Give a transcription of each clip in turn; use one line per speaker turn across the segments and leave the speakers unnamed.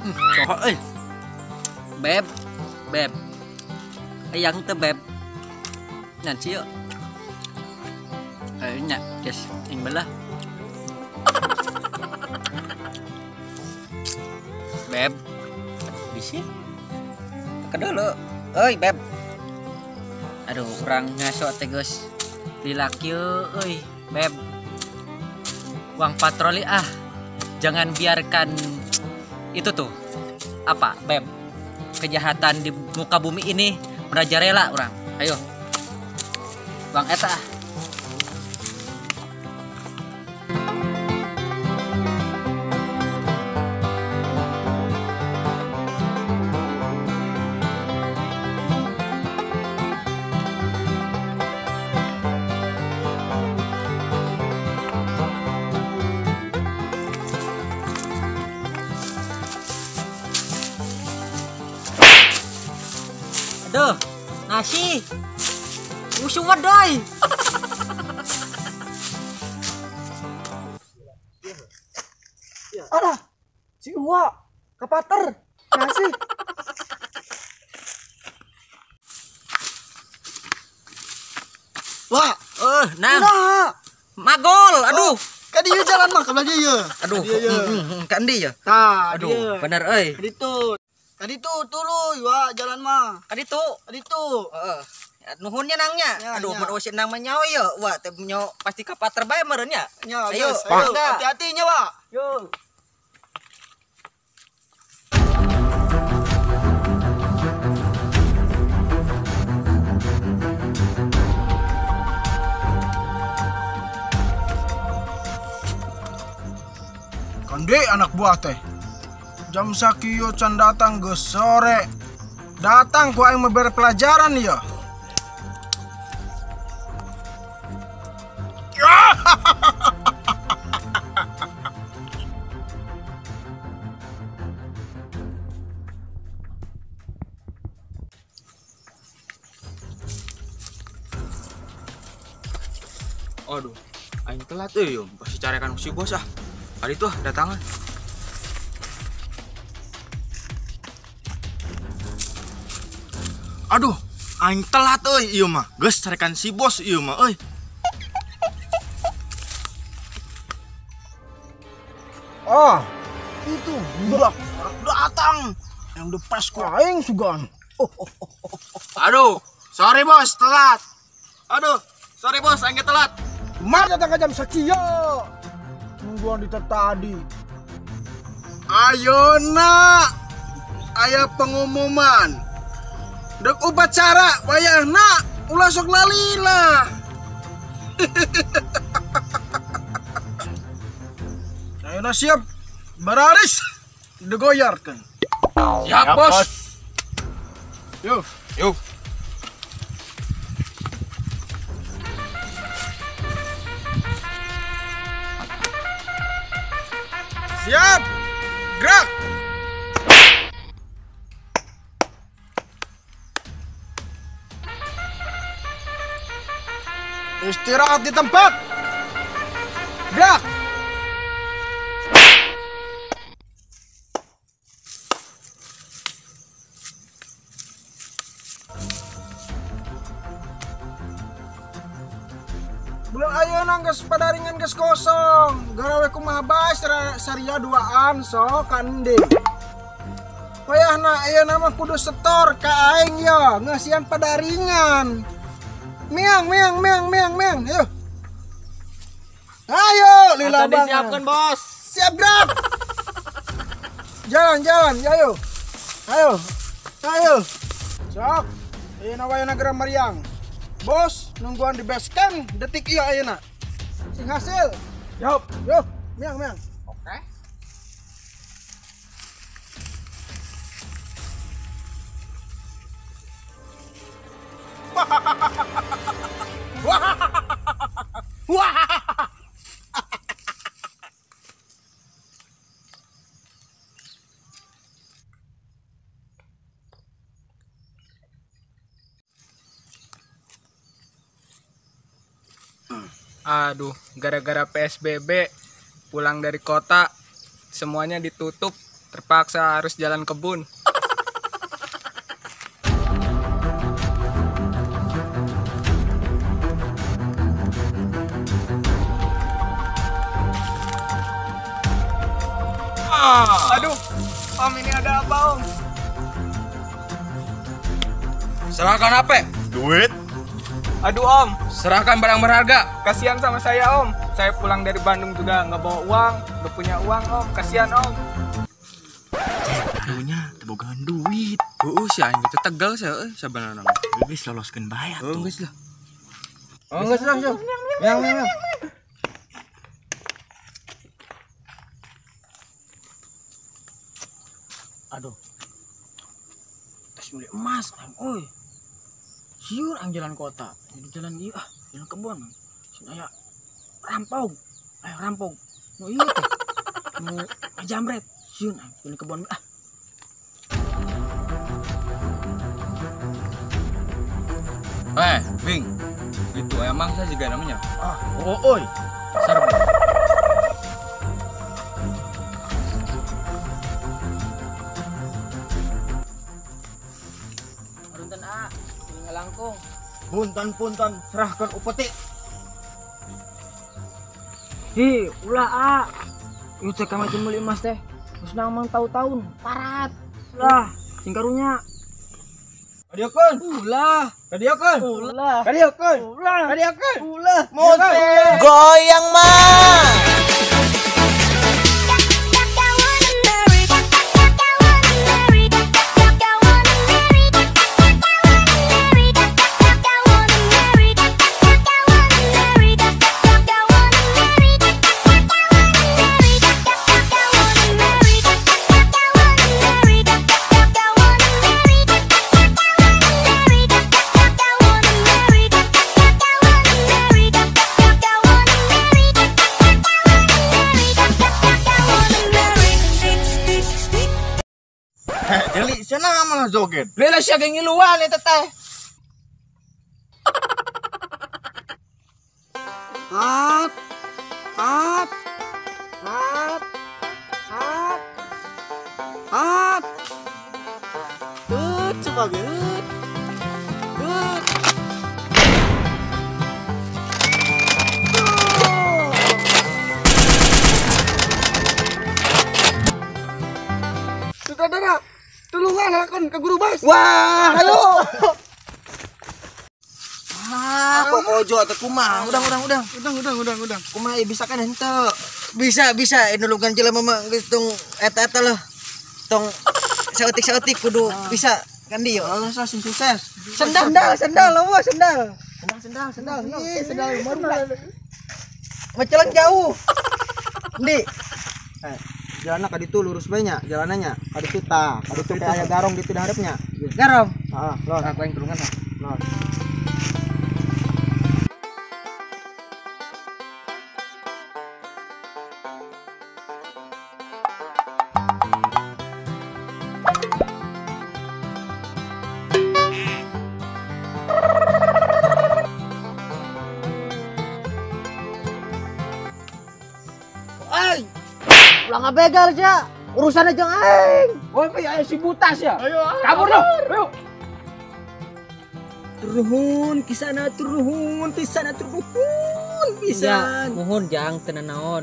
Cowok euy. Beb, beb. Hayang teu beb. Nanti yuk. Ayo nya, guys, yang belah. Beb. Bisi. Ke dulu. Euy, beb. Aduh, urang ngaso teh geus. Lila kieu euy, beb. Uang patroli ah. Jangan biarkan itu tuh. Apa, beb? Kejahatan di muka bumi ini merajalela orang. Ayo. Bang eta ah. Aduh, nasi. Musuh wadai.
Alah, si Uwa, kapater, nasi. Wah,
nang. Magol, aduh.
Kan dia jalan mah, kabelah dia.
Aduh, kan dia.
Tah,
aduh, bener euy.
Ditu. Tadi tuh tuluy wa jalan mah.
Tadi tuh.
Tadi tuh.
Heeh. Nuhunnya nangnya.
Ya,
aduh,
ya.
mun eusin nang mah nyaho ye. Wah, teh nyaho pasti kapater bae meureun nya.
Ya,
ayo,
ayo, hati-hati nya, Pak.
Yo.
Kande anak buah teh. Jam sakieu can datang geus sore. Datang ku aing memberi pelajaran ya.
Aduh, aing telat euy, pasti carekan si bos ah. Tadi tuh datangan. Aduh, aing telat euy ieu mah. Geus carekan si bos ieu mah euy.
Ah, itu budak datang. Yang depas ku aing sugan.
Aduh, sorry bos, telat. Aduh, sorry bos, aing telat.
Mar datang ke jam sekian. Nungguan di tadi. Ayo nak, aya pengumuman. Dek upacara wayahna ulah sok lalila. Ayo siap beraris digoyarkan.
Siap bos.
Yuk,
yuk.
Siap, gerak. Istirahat di tempat. Gerak. Bulan ayeuna geus padaringan geus kosong. Garawe kumaha bae saria duaan sok kande. Wayahna ayeuna mah kudu setor ka aing ya, ngeusian padaringan. Miang miang miang miang miang, ayo. Ayo lila banget.
Disiapkan, Bos.
Siap gerak. Jalan jalan, ayo. Ayo. Ayo. Sok. Ayeuna wayahna geura meriang. Bos, nungguan di base camp detik ieu ayeuna. Sing hasil. Yop, yo, miang miang.
Oke.
Wah.
Aduh, gara-gara PSBB pulang dari kota semuanya ditutup. Terpaksa harus jalan kebun. Aduh, Om ini ada apa Om?
Serahkan apa? Duit.
Aduh Om.
Serahkan barang berharga.
Kasihan sama saya Om. Saya pulang dari Bandung juga nggak bawa uang, nggak punya uang Om. Kasihan Om.
Aduhnya, tebogaan duit. Sih anjing teh tegal sih euy sabenerna. Geus loloskeun bae atuh. Geus lah. Oh, geus lah, yang.
Aduh. Tas beli emas, oi. Siur ang jalan kota. Jadi jalan ieu ah, jalan kebon. Sini aya rampok. Ayo rampok. Nu ieu teh. Nu jamret. Siur ang jalan kebon ah.
Bing. Itu emang saya juga namanya.
Ah, oh oi.
Serbu.
Punten A, ini ngelangkung.
Punten serahkan upeti.
Hi, ulah A. Ieu teh kami meuli emas teh. Geus nang tahu-tahun, parat. Ulah, sing karunya.
Kadieukeun.
Ulah.
Kadieukeun.
Ulah.
Kadieukeun.
Ulah.
Kadieukeun.
Ulah.
Mose.
Goyang mah.
Jeli, sana malah joget.
Lela sia ge ngiluan eta teh. Hat. Hat. Hat. Hat. Hat. Tut coba ge. Tut. Sutradara, tulungan lakon ke guru bas.
Wah, ayo. Ah, kok ojo atau kumaha? Udang.
Udang.
Kumaha bisa kan henteu? Bisa nulungan jelema mah geus tong eta-eta lah. Tong saeutik-saeutik kudu bisa kan dieu.
Allah sing sukses.
Sendal.
Sendal, sendal.
Sendal.
Ih, sendal baru.
Maceleng jauh. Ndi.
Jalanna ka ditu lurus bae nya, jalanannya. Ka ditu tah, ka ditu teh aya garong ditu diharepnya.
Garong.
Heeh, lor.
Aku yang tulungan lah.
Lor.
Ay! Ulah ngabegal sia. Urusannya jeung aing.
Oh, aya si butas ya. Ayo, kabur dong. Ayo.
Turun kisana turun pisana turun pisan.
Ya, muhun jang teu nanaon.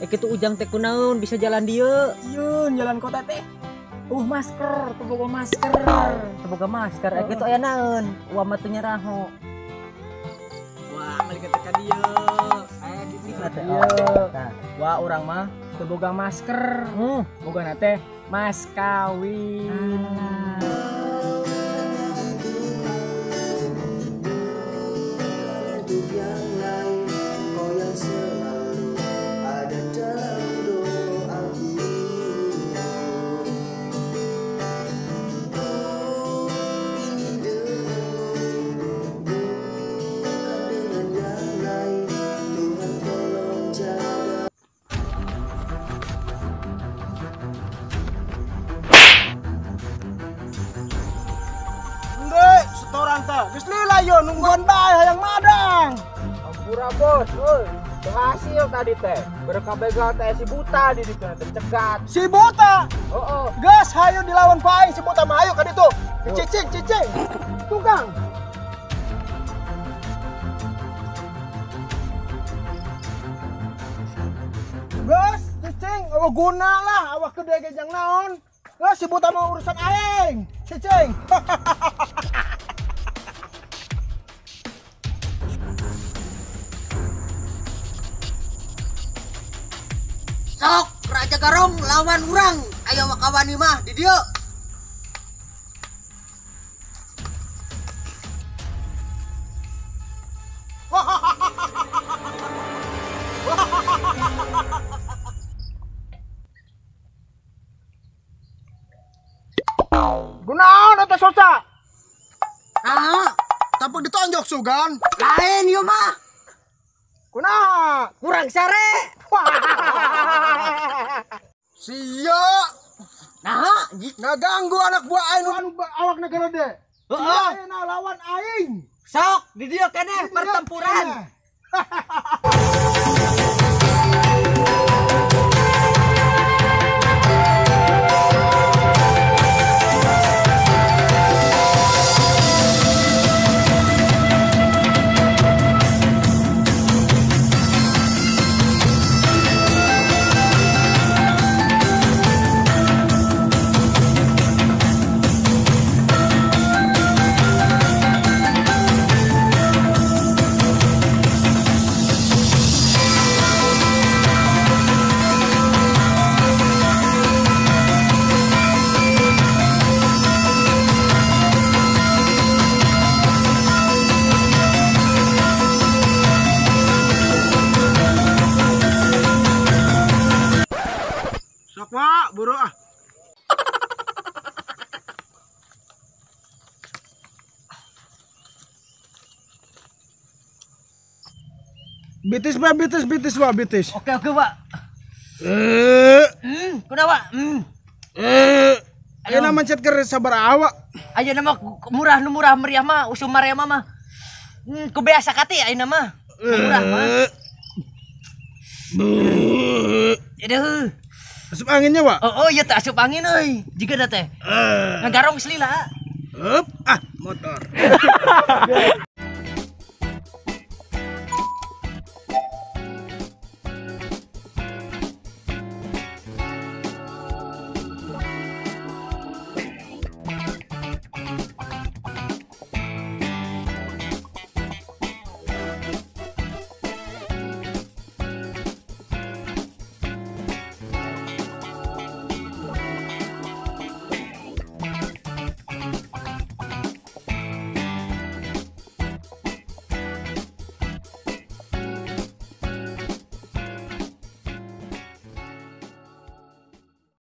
Kitu ujang teh kunaon bisa jalan dieu.
Yeun jalan kota teh.
Masker, teu boga masker. Teu boga masker, kitu aya naon? Uang mah teu nyaraho.
Wah, balik ka dieu. Aya di dieu.
Wah, urang mah
teu boga masker. Bogana teh mas kawin.
Setoran teh geus lila yo nungguan bae hayang madang.
Ampura bos, euy. Berhasil tadi teh. Berkah begal teh si buta di ditu teh cegat.
Si buta.
Heeh.
Gas hayu dilawan ku aing si buta mah ayo ka ditu. Cicing cicing. Tukang. Gas cicing awak guna lah awak gede ge jang naon. Gas si buta mah urusan aing. Cicing.
Sok Raja Garong lawan urang. Ayo wakawani mah di dieu.
Gunaon eta sosa?
Ah,
tapuk ditonjok sugan.
Lain ieu mah.
Kunaha?
Kurang sare.
Sia.
Nah,
ngaganggu anak buah aing anu awakna gede.
Heeh.
Sia lawan aing.
Sok di dieu keneh pertempuran.
Sok Wak, buru ah. Bitis Pak, bitis, bitis Pak, bitis.
Oke, oke Pak. Kunaha Pak?
Ayeuna mencet keur sabar awak.
Ayeuna mah murah nu murah meriah mah usum marea mah. Ku biasa kati ayeuna mah. Murah mah. Aduh.
Asup anginnya, Pak?
Oh, iya tak asup angin euy. Jiga da teh. Ngagarong selila.
Up, ah, motor.